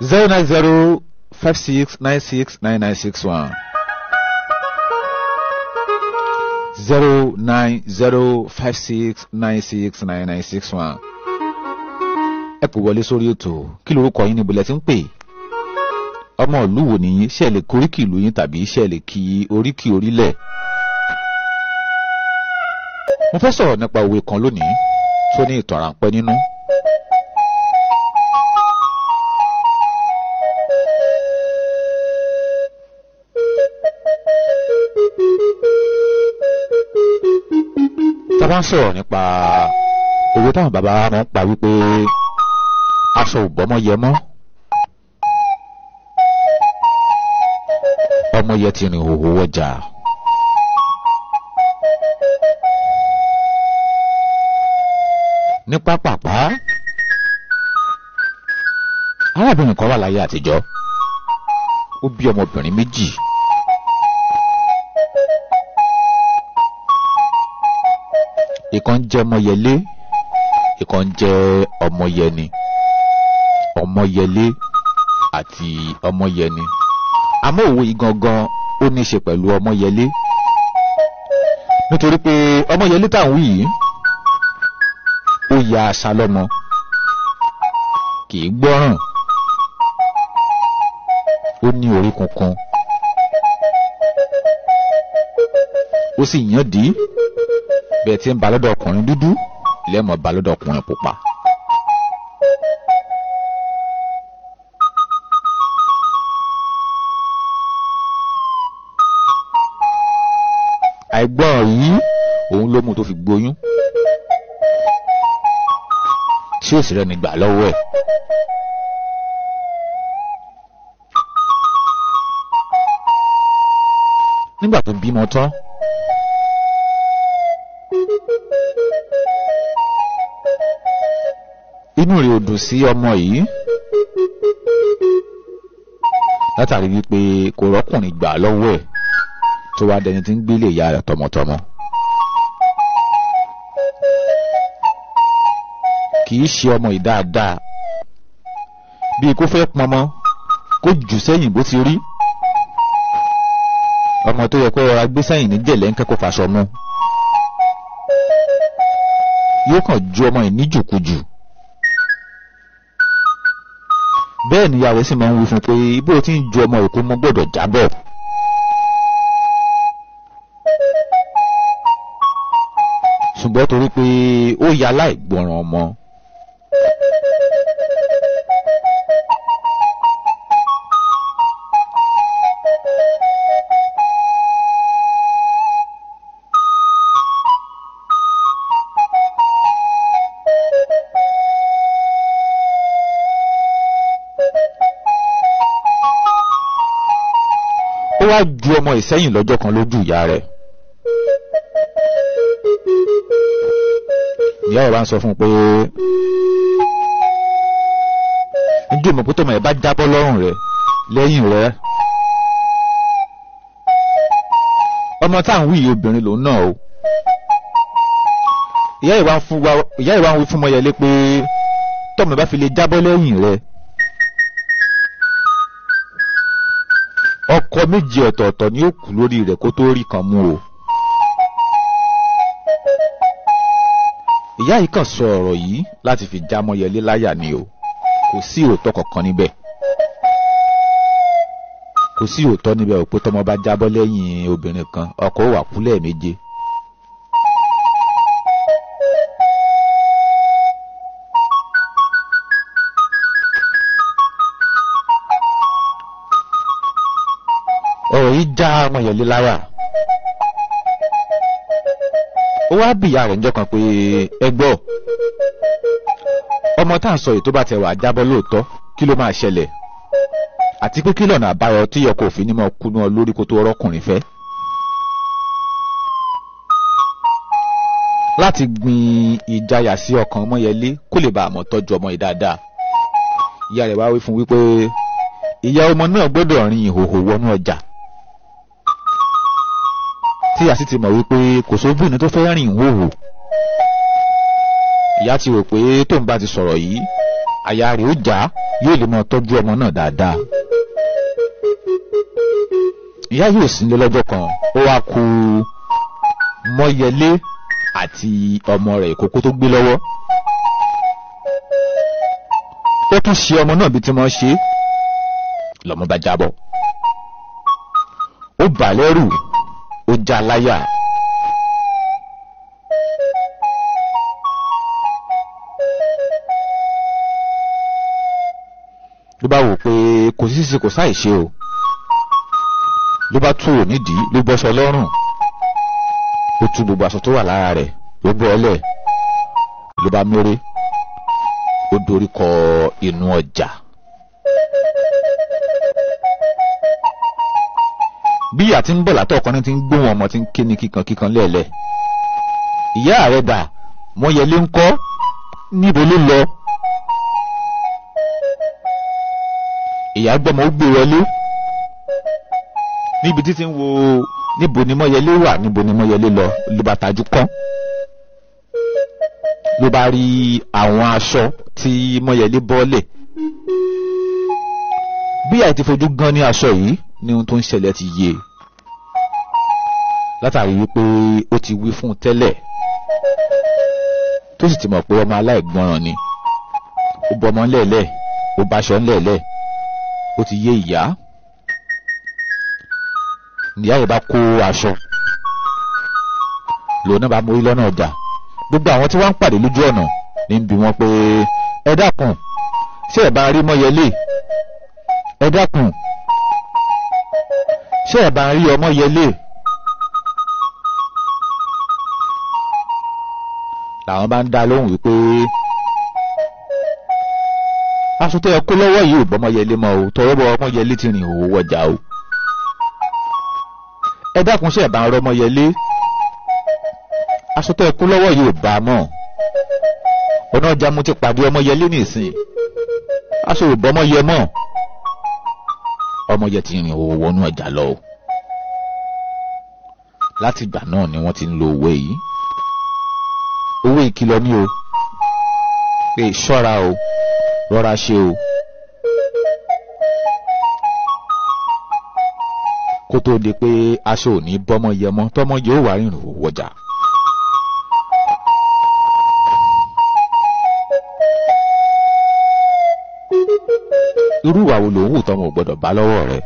09056969961, 09056969961. Ẹ kò wọlé sórí ètò. Kí lorúkọ yín, níbo lẹ ti ń pè, ọmọ ìlú wo nìyí, ṣé ẹ lè koríkì ìlú yín tàbí ṣé ẹ lè kí oríkì orílẹ̀? Mo fẹ́ sọ̀rọ̀ nípa òwe kan lónìí tó ní ìtàn ráńpẹ́ nínú. Tá a bá ń sọ̀rọ̀ nípa òwe táwọn bàbá wa máa ń pa wípé aṣọ ò bọ́mọ yẹ mọ́, ọmọ yẹ ti rìn hòhò wọjà. Ní pápápá, arábìnrin kan wà láyé àtijọ́, ó bí ọmọbìnrin méjì. Ìkan ń jẹ́ Ọmọyẹlé, ìkan ń jẹ́ Ọmọyẹni. Ọmọyẹlé àti Ọmọyẹni. Àmọ́ òwe yìí gangan ó ní í ṣe pẹ̀lú Ọmọyẹlé, nítorí pé Ọmọyẹlé tá à ń wí yìí, ó ya aṣa lọ́mọ, kì í gbọ́ràn, ó ní orí kunkun, ó sì yàn dí bẹ́ẹ̀ tí ń ba lọ́dọ̀ ọkùnrin dúdú lẹ́mọ̀ ba lọ́dọ̀ ọkùnrin pupa. Àìgbọràn yìí òun ló mú tó fi gboyún tí ó sì rẹ́ni gbà lọ́wọ́ ẹ̀. Nígbà tó bímọ tán, inú rẹ̀ ò dùn sí ọmọ yìí látàrí wípé kò rọ́kùnrin gbà lọ́wọ́ ẹ̀, tó wá dẹni tí ń gbélé ìyá rẹ̀ tọmọtọmọ. Kì í ṣe ọmọ yìí dáadáa, bíi kó fẹ́ pọnmọ kó jù sẹ́yìn bó ti rí ọmọ tó yẹ kó rọra gbé sẹ́yìn ní jẹ̀lẹ́ńkẹ́ kó faṣọ mú, yóò kàn ju ọmọ yìí níjùkújù. Bẹ́ẹ̀ ni ìyá rẹ̀ sì máa ń wí fún un pé bó o ti ń ju ọmọ ìkó mọ́ gbọ́dọ̀ jábọ̀. Ṣùgbọ́n torí pé ó ya aláìgbọràn ọmọ, ó wá ju ọmọ ìsẹ́yìn lọ́jọ́ kan lójú ìyá rẹ̀. Ìyá rẹ̀ bá ń sọ fún un pé njó mọ̀ pé tọmọ ẹ̀ bá jábọ́ lọ́rùn rẹ̀ lẹ́yìn rẹ̀, ọmọ tá à ń wí yìí obìnrin lòun náà o. Ìyá ìwà ń wí fún Mọ́yẹlé pé tọmọ ẹ̀ bá fi lè jábọ́ lẹ́yìn rẹ̀, ọkọ méje ọ̀tọ̀ọ̀tọ̀ ni ó kú lórí rẹ̀ kó tó rí kan mú o. Ìyá yìí kàn sọ ọ̀rọ̀ yìí láti fi já Mọ́yẹlé láyà ni o. Kò sí òótọ́ kankan níbẹ̀. Kò sí òótọ́ níbẹ̀ ò pé tọmọ bá jábọ́ lẹ́yìn obìnrin kan, ọkọ ó wà kú lẹ́ẹ̀méje. Ọ̀rọ̀ yìí já Mọ́yẹlé láyà. Ó wá bí ìyá rẹ̀ níjọ́ kan pé ẹ gbọ́, ọmọ tá à ń sọ yìí tó bá tẹ̀ wá jábọ́ lóòótọ́, kí ló máa ṣẹlẹ̀, àti pé kí lọ́nà àbáyọ tí ọkọ òfin ní máa kú náà lórí kó tó ọrọ́kùnrin fẹ́? Láti gbin ìjayà sí ọkàn Mọ́yẹlé kó lè bá àmọ́ tọ́jú ọmọ yìí dáadáa, ìyá rẹ̀ wá wí fún wípé ìyá ọmọ náà gbọ́dọ̀ rin ìhòhò wọnú ọjà, tí a sì ti mọ̀ wípé kò sóbìnrin tó fẹ́ rìn ìhòhò. Ìyá ti rò pé tóun bá ti sọ̀rọ̀ yìí, àyà rẹ̀ ó já. yóò lè máa tọ́jú ọmọ náà dáadáa. Ìyá yóò sí nílé lọ́jọ́ kan, ó wá kù Mọ́yẹlé àti ọmọ rẹ̀ ìkókó tó gbé lọ́wọ́. Ó tún ṣe ọmọ náà bí tí wọ́n ṣe, lọ́mọ bá jábọ́. Ó bà lẹ́rù, ó já láyà. Ló bá wò pé kò sí ṣíṣe kò sáì ṣe o, ló bá tú ònídìí, ló bọ́ṣọ lọ́rùn, ó tú gbogbo aṣọ tó wà lára rẹ̀, ló bọ́ ọlẹ̀, ló bá méré, ó dorí kọ inú ọjà. Bí ìyá ti ń bọ̀ látọ̀ ọkùnrin ti ń gbóhùn ọmọ tí ń ké ní kíkan kíkan lẹ́ẹ̀lẹ́. Ìyá rẹ̀ dà, Mọ́yẹlé ń kọ́, níbo ló lọ? Ìyá gbọ́mọ ó gbé wọlé níbi títí ń wo níbo ni Mọ́yẹlé wà, níbo ni Mọ́yẹlé lọ, ló bá tajú kán, ló bá rí àwọn aṣọ tí Mọ́yẹlé bọ́lẹ̀. Bí àì ti fojú gan ní aṣọ yìí ní ohun tó ń ṣẹlẹ̀ ti yé, látàrí wípé ó ti wí fún un tẹ́lẹ̀, tó sì ti mọ̀ pé ọmọ aláìgbọràn ni. Ó bọmọ ńlẹ̀ẹ́lẹ̀, ó báṣọ ńlẹ̀ẹ́lẹ̀, ó ti yé ìyá. Ìyá yìí bá kó aṣọ, lòun náà bá mórí lọ́nà ọjà. Gbogbo àwọn tí wọ́n ń pàdé lójú ọ̀nà ní ń bi wọ́n pé ẹ dákun, ṣé ẹ bá rí Mọ́yẹlé? Ẹ dákun, ṣé ẹ bá rí Ọmọyẹlé? Làwọn bá ń dá lóhùn wípé aṣọ tó yẹ kó lọ́wọ́ yìí ò bọ́mọyẹlé mọ́ o, tọwọ́ bọ Ọmọyẹlé ti rìn òwò wọjà o. Ẹ dákun, ṣé ẹ bá ń rọmọyẹlé? Aṣọ tó yẹ kó lọ́wọ́ yìí ò bá a mọ́. Ọ̀nà ọjà mo ti pàdé Ọmọyẹlé nìsín, aṣọ ò bọ́mọyẹ mọ́. Ọmọyẹ ti rìn òwò wọnú ọjà lọ o. Láti ìgbà náà ni wọ́n ti ń lo òwe yìí. Òwe ìkìlọ̀ ni o, pé ṣọ́ra o, rọra ṣe o, kó tó di pé aṣọ ò ní bọ́mọ yẹ mọ́, tọ́mọ yóò wá rìnrìn òwò ọjà. Irú ìwà wo lòun wù tọ́mọ ò gbọ́dọ̀ bá lọ́wọ́ rẹ̀?